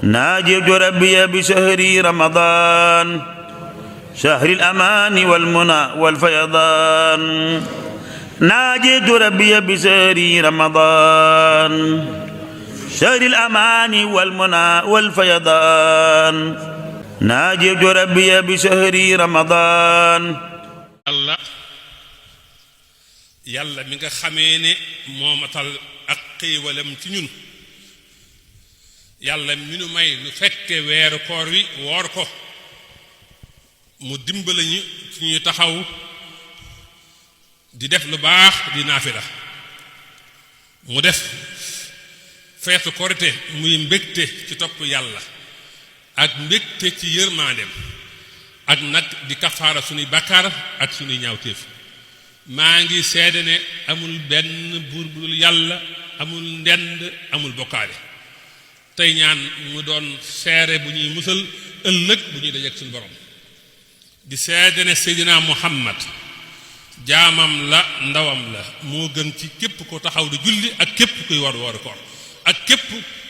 ناجيت ربي بشهر رمضان شهر الأمان والمنى والفيضان ناجيت ربي بشهر رمضان شهر الأمان والمنى والفيضان ناجيت ربي بشهر رمضان yàlla mi nga xamee ne moo matal ak xéewalam ci ñun yàlla mi nu may lu fekke weeru koor wi woor ko mu dimbali ñu ci ñuy taxaw di def lu baax di naafila mu def feetu korite muy mbégte ci topp yàlla ak mbégte ci yërmaandeem ak nag di kafaara suñuy bàkkaar ak suñuy ñaawteef maa ngi seede ne amul benn buur bu dul yàlla amul ndend amul bokkaale tey ñaan mu doon seere bu ñuy musal ëllëg bu ñuy dajeek suñu borom di seede ne Seydina Muhammad jaamam la ndawam la moo gën ci képp ko taxaw di julli ak képp kuy war wooru koor ak képp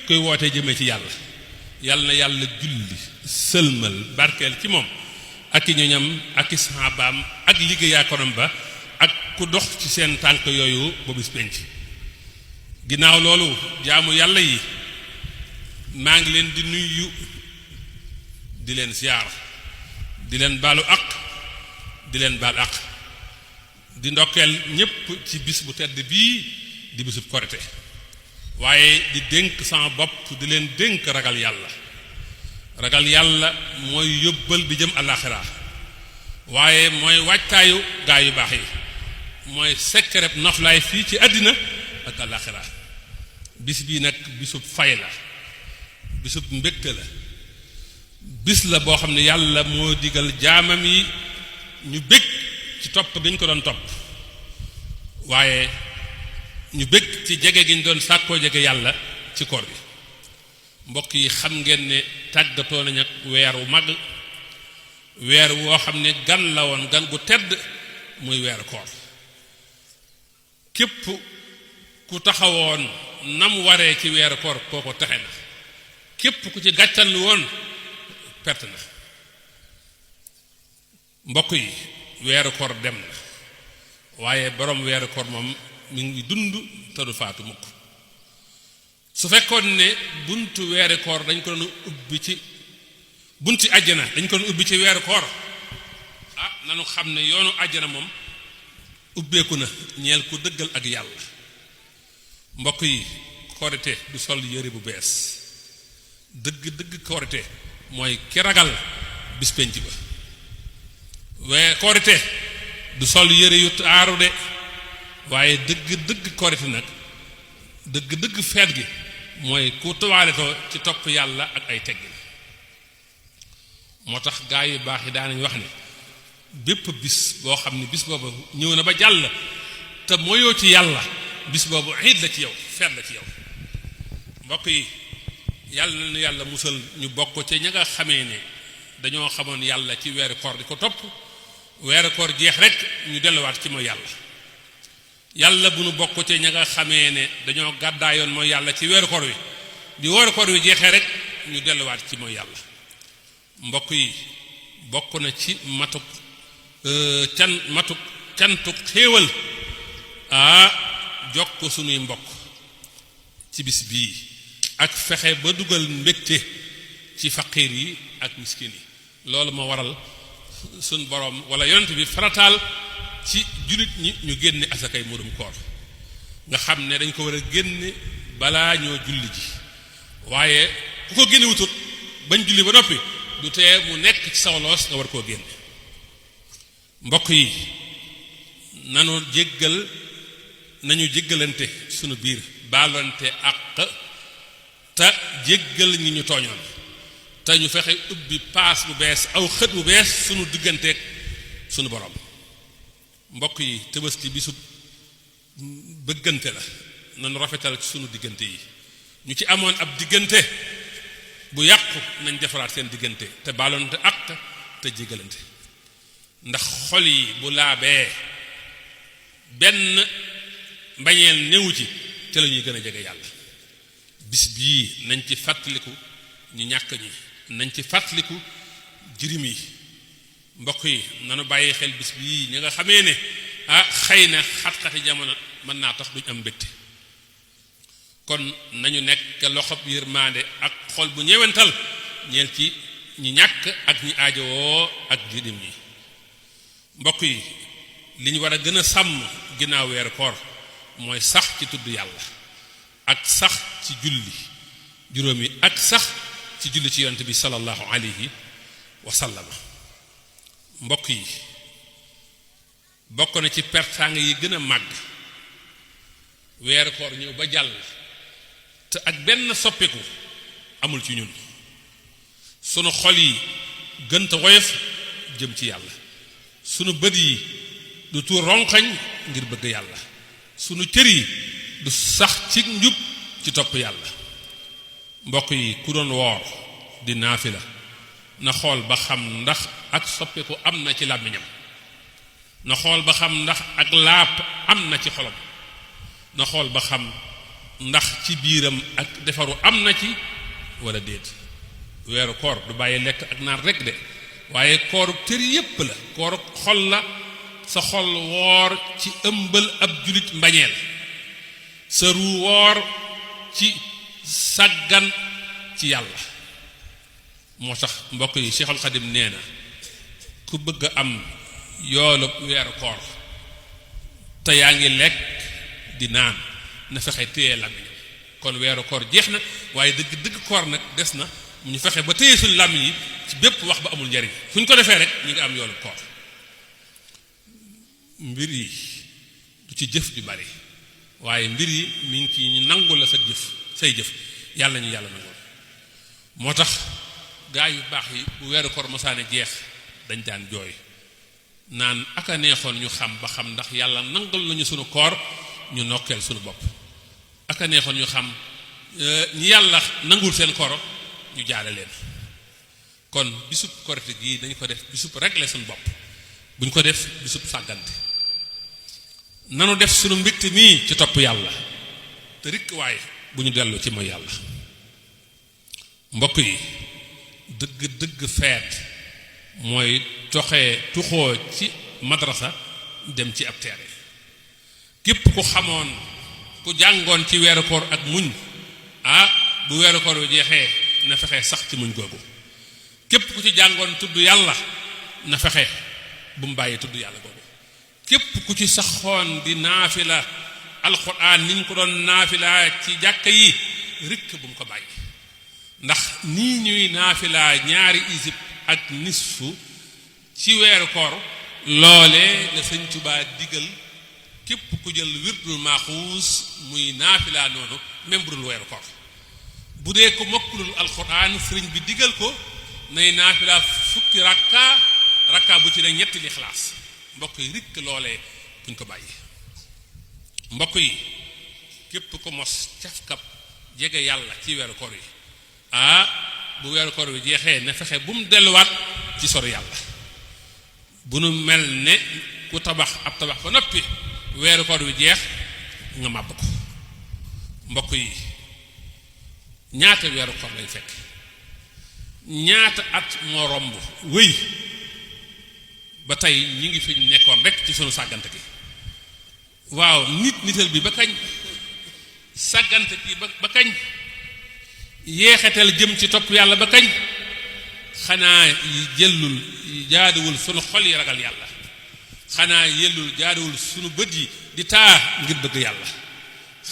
kuy wootee jëmee ci yàlla yàlla na yàlla julli sëlmal barkeel ci moom ak i ñoñam ak i sahabaam ak liggéeyaa konam ba ak ku dox ci seen tànk yooyu ba bis penc ginnaaw loolu jaamu yàlla yi maa ngi leen di nuyu di leen siyaar di leen baalu ak di leen baal ak di ndokkeel ñépp ci bis bu tedd bii di bisub korite waaye di dénk sama bopp di leen dénk ragal yàlla mooy yóbbal bi jëm àllaaxira waaye mooy waajtaayu gaa yu baax yi mooy sekkereb noflaay fii ci àddina ak àllaaxira bis bii nag bisub fay la bisub mbégte la bis la boo xam ne yàlla moo digal jaamam yi ñu bég ci topp gi ñu ko doon topp waaye ñu bég ci jege gi ñu doon sàkkoo jege yàlla ci koor gi mbokk yi xam ngeen ne tàggatoo nañ ak weer wu mag weer woo xam ne gan la woon gan gu tedd muy weeru koor képp ku taxawoon nam waree ci weeru koor kooko texe na képp ku ci gàccal woon perte na mbokk yi weeru koor dem na waaye borom weeru koor moom mi ngi dund te du faatu mukk su fekkoon ne buntu weeru koor dañ ko doon ubbi ci bunti àjjana dañ ko doon ubbi ci weeru koor nanu xam ne yoonu àjjana moom ubbeeku na ñeel ku dëggal ak yàlla mbokk yi korite du sol yëre bu bees dëgg korite mooy ki ragal bis penc ba korite du sol yëre yu taaru de waaye dëgg korite nag dëgg feet gi mooy ku tawaaletoo ci topp yàlla ak ay teggin moo tax gaa yu baax yi daanañ wax ne bépp bis boo xam ne bis boobu ñëw na ba jàll te moyoo ci yàlla bis boobu iid la ci yow feet la ci yow mbokk yi yàlla na yàlla musal ñu bokk ci ña nga xamee ne dañoo xamoon yàlla ci weeru koor di ko topp weeru koor jeex rek ñu delluwaat ci mooy yàlla bu nu bokk ci ña nga xamee ne dañoo gàddaayoon mooy yàlla ci weeru koor wi di weeru koor wi jeexee rek ñu delluwaat ci mooy yàlla mbokk yi bokk na ci matuk cantuk xéewal jokk sunuy mbokk ci bis bii ak fexe ba dugal mbégte ci faqiir yi ak miskin yi loolu moo waral sun borom wala yonent bi farataal ci jullit ñi ñu génne asakay murum koor nga xam ne dañ ko war a génne balaa ñoo julli ji waaye ku ko génne wutut bañ julli ba noppi du tee mu nekk ci sawloos nga war koo génne mbokk yi nañu jéggalante sunu biir baalante ak te jéggal ñi ñu tooñoon te ñu fexe ubbi paas bu bees aw xët bu bees sunu digganteeg sunu borom mbokk yi Tabaski bisu bëggante la nañu rafetal ci sunu diggante yi ñu ci amoon ab diggante bu yàqu nañ defaraat seen diggante te baalonte ak te jéggalante ndax xol yi bu laabee benn mbañeel newu ci te la ñuy gën a jege yàlla bis bii nañ ci fàttaliku ñu ñàkk ñi nañ ci fàttaliku jirim yi mbokk yi nanu bàyyi xel bis bii ñi nga xamee ne xëy na xat-xati jamono mën naa tax duñ am mbégte kon nañu nekk loxob yërmande ak xol bu ñewental ñeel ci ñi ñàkk ak ñi aajowoo ak jirim yi mbokk yi li ñu war a gën a sàmm ginnaaw weeru koor mooy sax ci tudd yàlla ak sax ci julli juróom yi ak sax ci julli ci yonent bi sallallahu alayhi wa sallam mbokk yi bokk na ci pertaang yi gën a màgg weeru koor ñëw ba jàll te ak benn soppiku amul ci ñun sunu xol yi gënta woyof jëm ci yàlla sunu bët yi du tuur ronxañ ngir bëgg yàlla sunu cër yi du sax ci njub ci topp yàlla mbokk yi ku doon woor di naafila na xool ba xam ndax ak soppiku am na ci làmmiñam na xool ba xam ndax ak laap am na ci xolam na xool ba xam ndax ci biiram ak defaru am na ci wala déet weeru koor du bàyyi lekk ak naan rek de waaye kooru cër yépp la kooru xol la sa xol woor ci ëmbal ab julit mbañeel sa ruu woor ci sàggan ci yàlla moo tax mbokk yi Cheikhul Khadim nee na ku bëgg a am yoolu weeru koor te yaa ngi lekk di naan na fexe téye làmmiñ kon weeru koor jeex na waaye dëgg koor nag des na ñu fexe ba téye suñu làmmiñ yi ci bépp wax ba amul njariñ fu ñu ko defee rek ñu ngi am yoolu koor mbir yi du ci jëf ju bari waaye mbir yi mi ngi ci ñu nangu la sa jëf say jëf yàlla ñu yàlla nangul moo tax gaa yu baax yi bu weeru koor mosaane jeex dañ daan jooy naan aka neexoon ñu xam ba xam ndax yàlla nangal nañu sunu koor ñu nokkeel sunu bopp aka neexoon ñu xam ñi yàlla nangul seen koor ñu jaale leen kon bisub korite gii dañ ko def bisub régler sunu bopp buñ ko def bisub sàggante nanu def sunu mbégte nii ci topp yàlla te rikk waaye bu ñu dellu ci mooy yàlla mbokk yi dëgg feet mooy tuxoo ci madrasa dem ci ab teere képp ku xamoon ku jàngoon ci weeru koor ak muñ bu weeru koor wi jeexee na fexe sax ci muñ googu képp ku ci jàngoon tudd yàlla na fexe bu mu bàyyi tudd yàlla googu képp ku ci saxoon di naafila alxuraan ni ñu ko doon naafila ci jàkka yi rikk bu mu ko bàyyi ndax nii ñuy naafila ñaari isib ak nisfu ci weeru koor loole la Sëñ Tuubaa digal képp ku jël wirdul maaxuus muy naafila noonu même bu dul weeru koor bu dee ko mokkulul alxuraan sëriñ bi digal ko nay naafila fukki rakka bu ci ne ñetti lixlaas mbokk yi rikk loolee buñ ko bàyyi mbokk yi képp ko mos cafkab jege yàlla ci weeru koor yi bu weeru koor wi jeexee ne fexe bu mu delluwaat ci sori yàlla bu nu mel ne ku tabax ab tabax ba noppi weeru koor wi jeex nga màbb ko mbokk yi ñaata weeru koor lay fekk ñaata at moo romb wéy ba tey ñi ngi fi nekkoon rek ci sunu sàggante gi waaw nital bi ba kañ sàggante gi ba kañ yeexetal jëm ci topp yàlla ba kañ xanaa jaaduwul sunu xol yi ragal yàlla xanaa jaaduwul sunu bët yi di taa ngir bëgg yàlla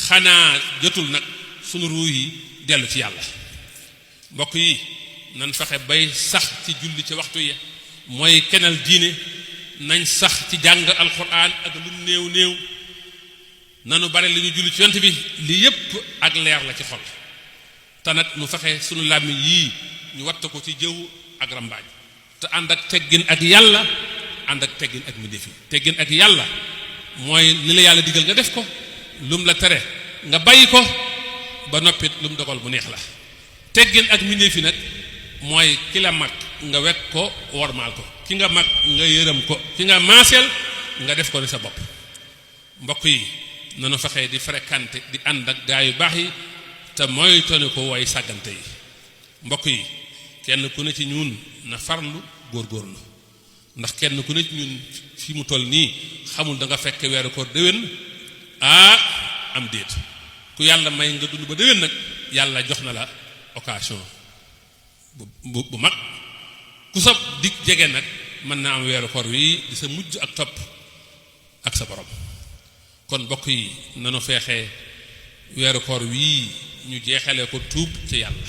xanaa jotul nag sunu ruu yi dellu ci yàlla mbokk yi nan fexe bay sax ci julli ci waxtu yi mooy kenal diine nañ sax ci jàng alxuraan ak lu néew nanu bare li ñu julli ci yonent bi li yépp ak leer la ci xol te nag nu fexe sunu làmmiñ yii ñu watt ko ci jëw ak rambaaj te ànd ak teggin ak yàlla ànd ak teggin ak mbindéef yi teggin ak yàlla mooy li la yàlla digal nga def ko lum la tere nga bàyyi ko ba noppit lum dogal bu neex la teggin ak mbindéef yi nag mooy ki la mag nga wekk ko wormaal ko ki nga mag nga yërëm ko ki nga maaseel nga def ko ni sa bopp mbokk yi nanu fexe di fréquenté di ànd ak gaa yu baax yi te mooy toni ko way sàggante yi mbokk yi kenn ku ne ci ñun na farlu góorgóorlu ndax kenn ku ne ci ñun fi mu toll nii xamul da nga fekk weeru koor déwén am déet ku yàlla may nga dund ba déwén nag yàlla jox na la occasion bu mag ku sab dig jege nag mën naa am weeru koor wi di sa mujj ak topp ak sa borom kon mbokk yi nanu feexee weeru koor wii ñu jeexale ko tuub ca yàlla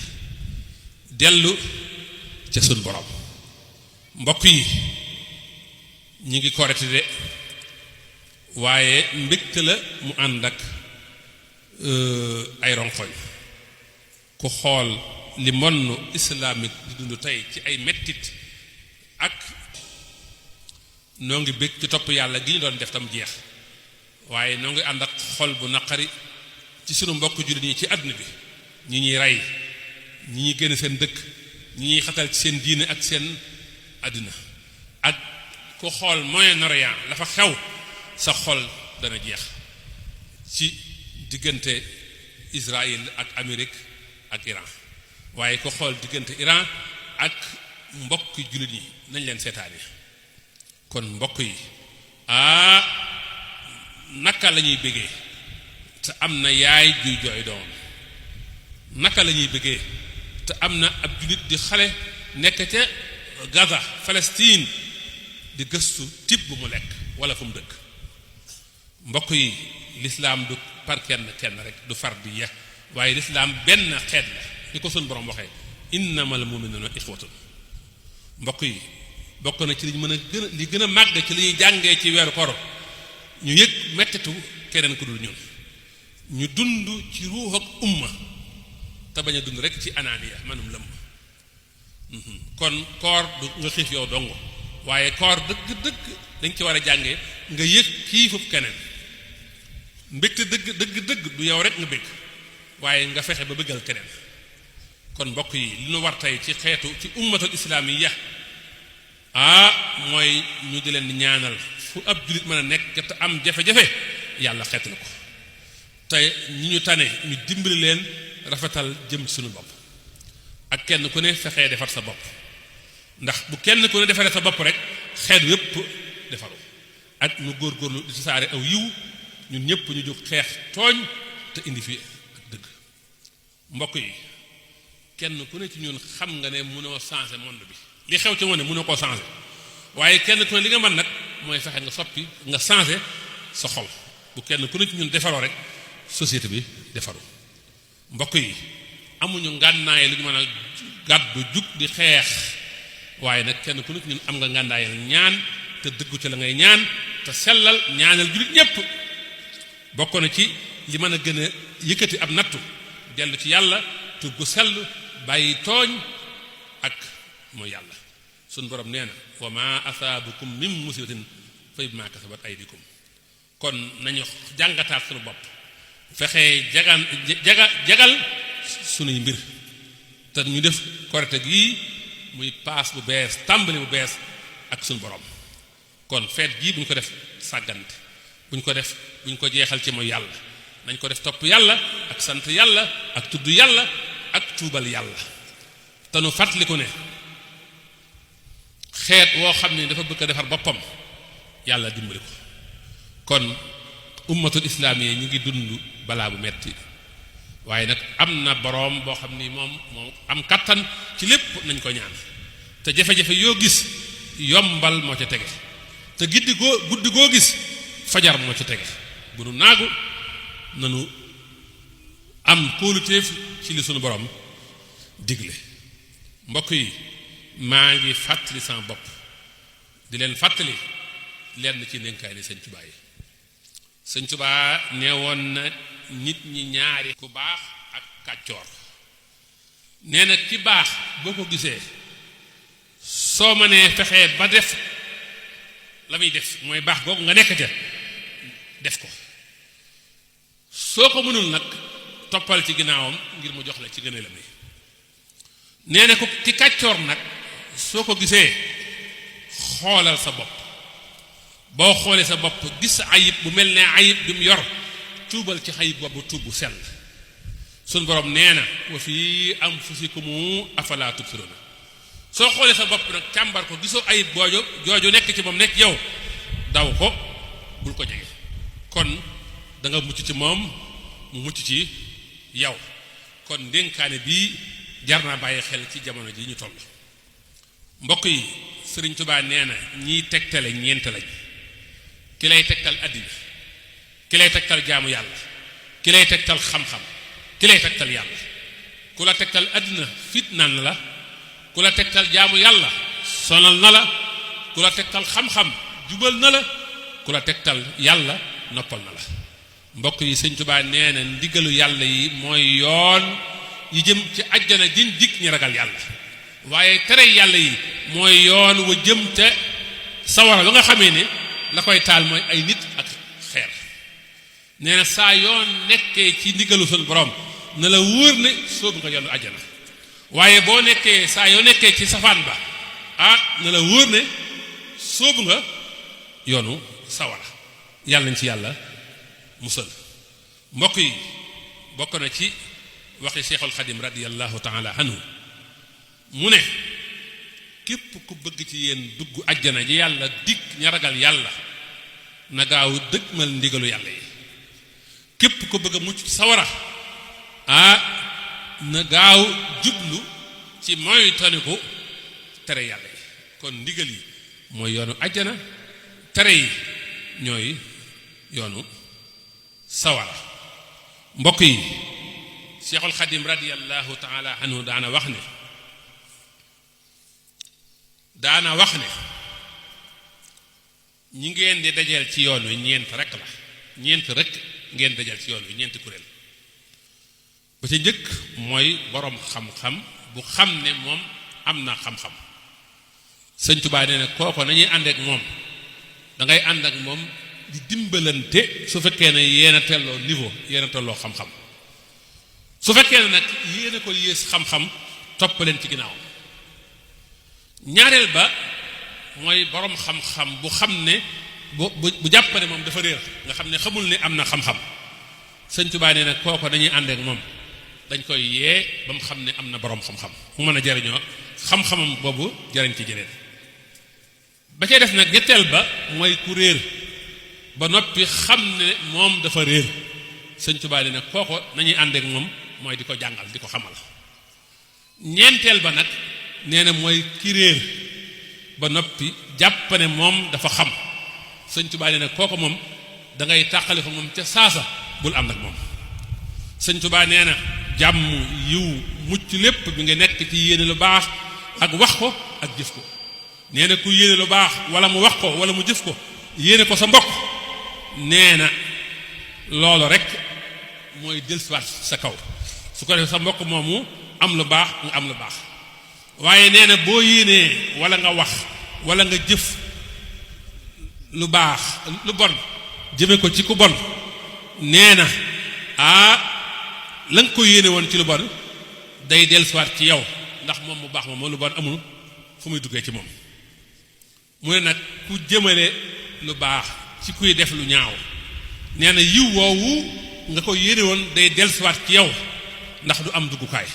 dellu ca sun borom mbokk yi ñi ngi korite de waaye mbégte la mu ànd ak ay ronkoñ ku xool li monde islamique di dund tey ci ay mettit ak noo ngi bég ci topp yàlla gi ñu doon def tam jeex waaye noo ngi ànd ak xol bu naqari ci sunu mbokk jullit ñi ci àdduna bi ñi ñuy rey ñi ñuy génn seen dëkk ñi ñuy xatal ci seen diine ak seen àdduna ak ku xool Moyen-Orient la fa xew sa xol dana jeex ci diggante Israël ak Amérique ak Iran waaye ku xool diggante Iran ak mbokki jullit yi nañ leen seetaane kon mbokk yi naka la ñuy bëggee te am na yaay juy jooy doom naka la ñuy bëggee te am na ab jullit di xale nekk ca Gaza Palestine di gëstu tib bu mu lekk wala fu mu dëkk mbokk yi lislaam du par kenn rek du fardiya waaye lislaam benn xeet la ni ko sun borom waxee innamal mu'minuna ixwatun mbokk yi bokk na ci li ñu mën a li gën a màgg ci li ñuy jàngee ci weeru koor ñu yëg mettitu keneen ku dul ñun ñu dund ci ruux ak umma te bañ a dund rek ci anaaniya manum lëmm kon koor du nga xiif yow dong waaye koor dëgg dañ ci war a jàngee nga yëg xiifub keneen mbégte dëgg du yow rek nga bégg waaye nga fexe ba bëggal keneen kon mbokk yi li ñu war tey ci xeetu ci ummatul islaamiyya mooy ñu di leen di ñaanal fu ab jullit mën a nekk te am jafe-jafe yàlla xeet la ko te ñi ñu tane ñu dimbali leen rafetal jëm suñu bopp ak kenn ku ne fexee defar sa bopp ndax bu kenn ku ne defaree sa bopp rek xeet yépp defaru ak ñu góorgóorlu di tasaare aw yiw ñun ñëpp ñu jóg xeex tooñ te indi fi ak dëgg mbokk yi kenn ku ne ci ñun xam nga ne mënoo changer monde bi li xew ci monde mënoo koo changer waaye kenn ku ne li nga mën nag mooy fexe nga soppi nga changer sa xol bu kenn ku ne ci ñun defaroo rek société bi defaru mbokk yi amuñu ngànnaay lu ñu mën a gàddu jug di xeex waaye nag kenn ku ne ci ñun am nga ngànnaayal ñaan te dëggu ci la ngay ñaan te sellal ñaanal jullit ñépp bokk na ci li mën a gën a yëkkati ab nattu dellu ci yàlla tur gu sell bàyyi tooñ ak mooy yàlla suñ borom nee na wa ma asaabukum min musibatin fa bimaa kasabat aydikum kon nañu jàngataat suñu bopp fexee jagal sunuy mbir te ñu def korite gii muy paas bu bees tàmbali bu bees ak suñu borom kon feet gii bu ñu ko def sàggante bu ñu ko jeexal ci mooy yàlla nañ ko def topp yàlla ak sant yàlla ak tudd yàlla ak tuubal yàlla te nu fàttaliku ne xeet woo xam ne dafa bëgg a defar boppam yàlla dimbali ko kon ummatul islaam yi ñu ngi dund balaa bu metti waaye nag am na boroom boo xam ni moom am kattan ci lépp nañ ko ñaan te jafe-jafe yoo gis yombal moo ca tege te guddi goo gis fajar moo ca tege bu nu naagu nanu am kóoluteef ci li sunu borom digle mbokk yi maa ngi fàttali sama bopp di leen fàttali lenn ci ndénkaay li sëñ Tuubaa yi sëñ Tuubaa nee woon na nit ñi ñaari ku baax ak kàccoor nee na ki baax boo ko gisee soo mënee fexee ba def la muy def mooy baax googu nga nekk ca def ko soo ko mënul nag toppal ci ginnaawam ngir mu jox la ci gëne la muy nee na ko ki kàccoor nag soo ko gisee xoolal sa bopp boo xoolee sa bopp gis ayib bu mel ne ayib bi mu yor tuubal ci ayib boobu tuub bu sell suñ borom nee na wa fi anfusikum afala tubsiruna soo xoolee sa bopp nag càmbar ko gisoo ayib jooju nekk ci moom nekk yow daw ko bul ko jege kon da nga mucc ci moom mu mucc ci yow kon ndénkaane bii jar naa bàyyi xel ci jamono ji ñu toll mbokk yi Sëriñ Tuubaa nee na ñiy tegtale ñeent lañ ki lay tegtal àddina ki lay tegtal jaamu yàlla ki lay tegtal xam-xam ki lay tegtal yàlla ku la tegtal àddina fitnaan la ku la tegtal jaamu yàlla sonal na la ku la tegtal xam-xam jubal na la ku la tegtal yàlla noppal na la mbokk yi Sëriñ Tuubaa nee na ndigalu yàlla yi mooy yoon yi jëm ci àjjana jiñ dikk ñi ragal yàlla waaye tere yàlla yi mooy yoon wa jëm te sawara ba nga xamee ne la koy taal mooy ay nit ak xeer nee na saa yoon nekkee ci ndigalu sunu borom na la wóor ne soobu nga yoonu àjjana waaye boo nekkee saa yoo nekkee ci safaan ba na la wóor ne soobu nga yoonu sawara yàlla nañ ci yàlla musal mbokk yi bokk na ci waxi Cheikhul Xadim radiyallahu taala anhu mu ne képp ku bëgg ci yéen dugg àjjana ji yàlla dikk ña ragal yàlla na gaaw dëgmal ndigalu yàlla yi képp ku bëgg a mucc sawara na gaaw jublu ci mooy taniku tere yàlla yi kon ndigal yi mooy yoonu àjjana tere yi ñooy yoonu sawara mbokk yi Cheikhul Xadim radiyallahu taala anhu daana wax ne ñi ngeen di dajeel ci yoon wi ñeent rek ngeen dajeel ci yoon wi ñeenti kuréel ba ca njëkk mooy boroom xam-xam bu xam ne moom am na xam-xam Sëñ Tuubaa nee na kooko nañuy ànd ak moom dangay ànd ak moom di dimbalante su fekkee ne yéen a telloo niveau yéen a telloo xam-xam su fekkee ne nag yéen a ko yées xam-xam topp leen ci ginnaaw ñaareel ba mooy boroom xam-xam bu xam ne bu jàpp ne moom dafa réer nga xam ne xamul ne am na xam-xam Sëñ Tuubaa nee na kooko dañuy ànd ak moom dañ koy yee ba mu xam ne am na boroom xam-xam mu mën a jariñoo xam-xamam boobu jariñ ci jeneen ba cay def nag ñetteel ba mooy ku réer ba noppi xam ne moom dafa réer Sëñ Tuubaa nee na kooko nañuy ànd ak moom mooy di ko jàngal di ko xamal ñeenteel ba nag nee na mooy ki réer ba noppi jàpp ne moom dafa xam Sëñ Tuubaa nee na kooko moom da ngay tàqale fa moom ca saasa bul ànd ak moom Sëñ Tuubaa nee na jàmm yiw mucc lépp bi nga nekk ci yéene lu baax ak wax ko ak jëf ko nee na ku yéene lu baax wala mu wax ko wala mu jëf ko yéene ko sa mbokk nee na loolu rek mooy dellusiwaat sa kaw su ko defee sa mbokk moomu am lu baax nga am lu baax waaye nee na boo yéenee wala nga wax wala nga jëf lu baax lu bon jëme ko ci ku bon nee na la nga ko yéene woon ci lu bon day dellusiwaat ci yow ndax moom mu baax moom lu bon amul fu muy duggee ci moom mu ne nag ku jëmale lu baax ci kuy def lu ñaaw nee na yiw woowu nga ko yéene woon day dellusiwaat ci yow ndax du am duggukaay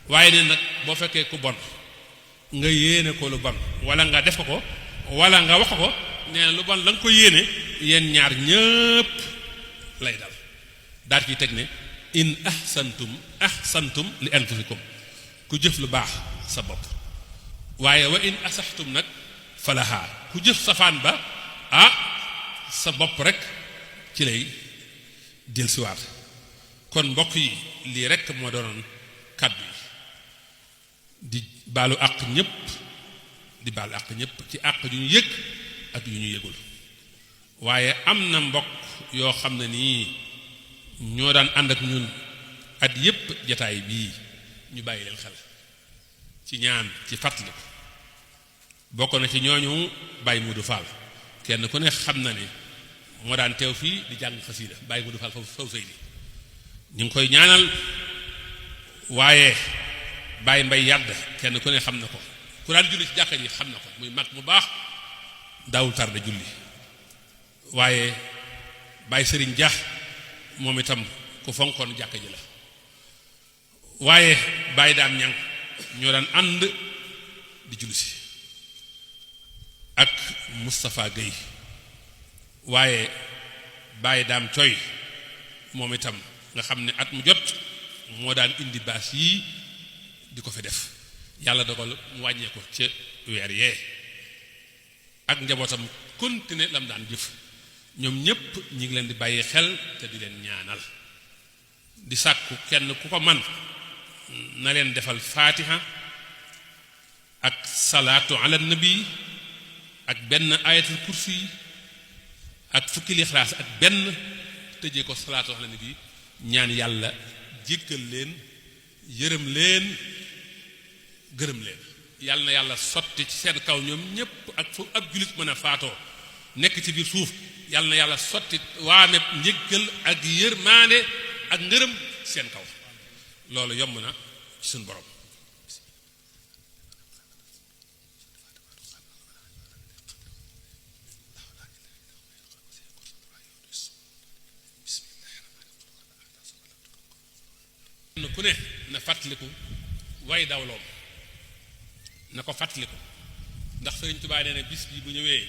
waaye ne nag boo fekkee ku bon nga yéene ko lu bon wala nga def ko wala nga wax ko nee na lu bon la nga ko yéene yéen ñaar ñëpp lay dal daal ciy teg ne in ahsantum li anfusikum ku jëf lu baax sa bopp waaye wa in asaxtum nag falaha ku jëf safaan ba sa bopp rek ci lay dellusiwaat kon mbokk yi lii rek moo doonoon kàddu yi di baalu àq ñëpp ci àq yu ñu yëg ak yu ñu yëgul waaye am na mbokk yoo xam ne nii ñoo daan ànd ak ñun at yépp jataay bii ñu bàyyi leen xel ci ñaan ci fàttali bokk na ci ñooñu Baye Modou Fall kenn ku ne xam na ne moo daan teew fii di jàng xasiida Baye Modou Fall faw sëy ni ñu ngi koy ñaanal waaye Baye Mbay Yàdd kenn ku ne xam na ko ku daan julli ci jàkka ji xam na ko muy mag mu baax daawul tarde julli waaye Baye Sëriñ Dia moom itam ku fonkoon jàkka ji la waaye Baye Daam Ñang ñoo daan ànd di julli si ak Moustapha Gueye waaye Baye Daam Coy moom itam nga xam ne at mu jot moo daan indi baas yii di ko fi def yàlla dogal mu wàññee ko ca weer yee ak njabootam continuer lam daan jëf ñoom ñépp ñi ngi leen di bàyyi xel te di leen ñaanal di sàkku kenn ku ko man na leen defal faatiha ak salaatu ala nabi ak benn ayatul kursi ak fukki lixlaas ak benn tëjee ko salaatu ala nabi ñaan yàlla jéggal leen yërëm leen gërëm leen yàlla na yàlla sotti ci seen kaw ñoom ñépp ak fu ab jullit mën a faatoo nekk ci biir suuf yàlla na yàlla sotti waameb njéggal ak yërmaande ak ngërëm seen kaw loolu yomb na ci suñu borom ku ne na fàttaliku way dawloom na ko fàttaliku ndax Sëriñ Tuubaa nee na bis bi bu ñëwee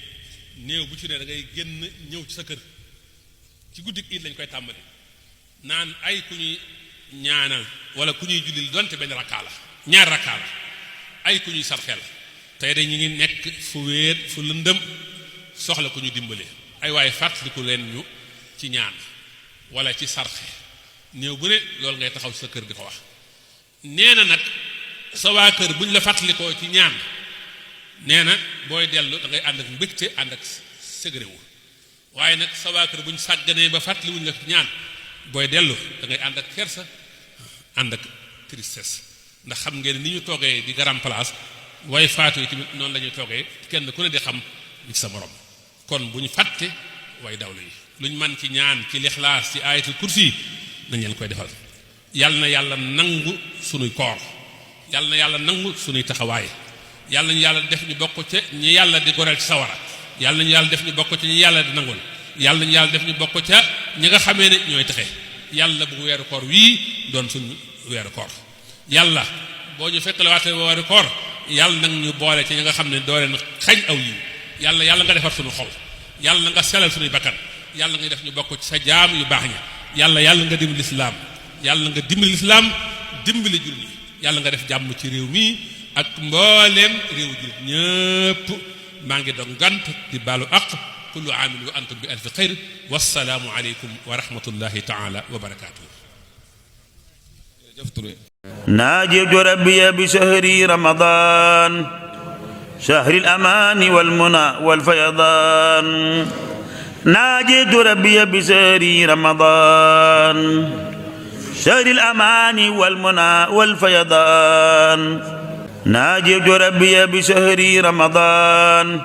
néew bu ci ne da ngay génn ñëw ci sa kër ci guddik it lañ koy tàmbali naan ay ku ñuy ñaanal wala ku ñuy jullil donte benn rakkaa la ñaar rakkaa la ay ku ñuy sarxel tey dañu ngi nekk fu wéet fu lëndëm soxla ku ñu dimbale ay waaye fàttaliku leen ñu ci ñaan wala ci sarxe néew bu ne loolu ngay taxaw ci sa kër di ko wax nee na nag sa waa kër buñ la fàttalikoo ci ñaan nee na booy dellu da ngay ànd ak mbégte ànd ak ségréwu waaye nag sa waa kër buñ sàgganee ba fàttaliwuñ la ci ñaan booy dellu da ngay ànd ak kersa ànd ak tristesse ndax xam ngeen ni ñu toogee di garam place waaye faatu yi tamit noonu la ñuy toogee kenn ku ne di xam li ci sa morom kon bu ñu fàtte way dawlu yi luñ man ci ñaan ci lixlaas ci ayatul kursi nañ leen koy defal yàlla na yàlla nangu sunuy koor yàlla na yàlla nangu sunuy taxawaay yàlla nañu yàlla def ñu bokk ca ñi yàlla di goreel ci sawara yàlla nañu yàlla def ñu bokk ca ñi yàlla di nangul yàlla nañu yàlla def ñu bokk ca ñi nga xamee ne ñooy taxe yàlla bu weeru koor wii doon suñu weeru koor yàlla boo ñu fekk la waate weeru koor yàlla nag ñu boole ci ñi nga xam ne doo leen xañ aw yiw yàlla nga defar suñu xol yàlla nga selal suñuy bakkan yàlla nga def ñu bokk ci sa jaam yu baax ñi yàlla nga dimbali lislaam yàlla nga dimbali lislaam dimbali julli yàlla nga def jàmm ci réew mi ak mbooleem réewu jullit ñëpp maa ngi doon gant di baalu aq kullu aamin wa antum bi alfi xayr wassalaamu aleykum wa rahmatullahi taala wa barakaatuh ناجيت ربي بشهر رمضان شهر الأمان والمنى والفيضان ناجيت ربي بشهر رمضان شهر الأمان والمنى والفيضان ناجيت ربي بشهر رمضان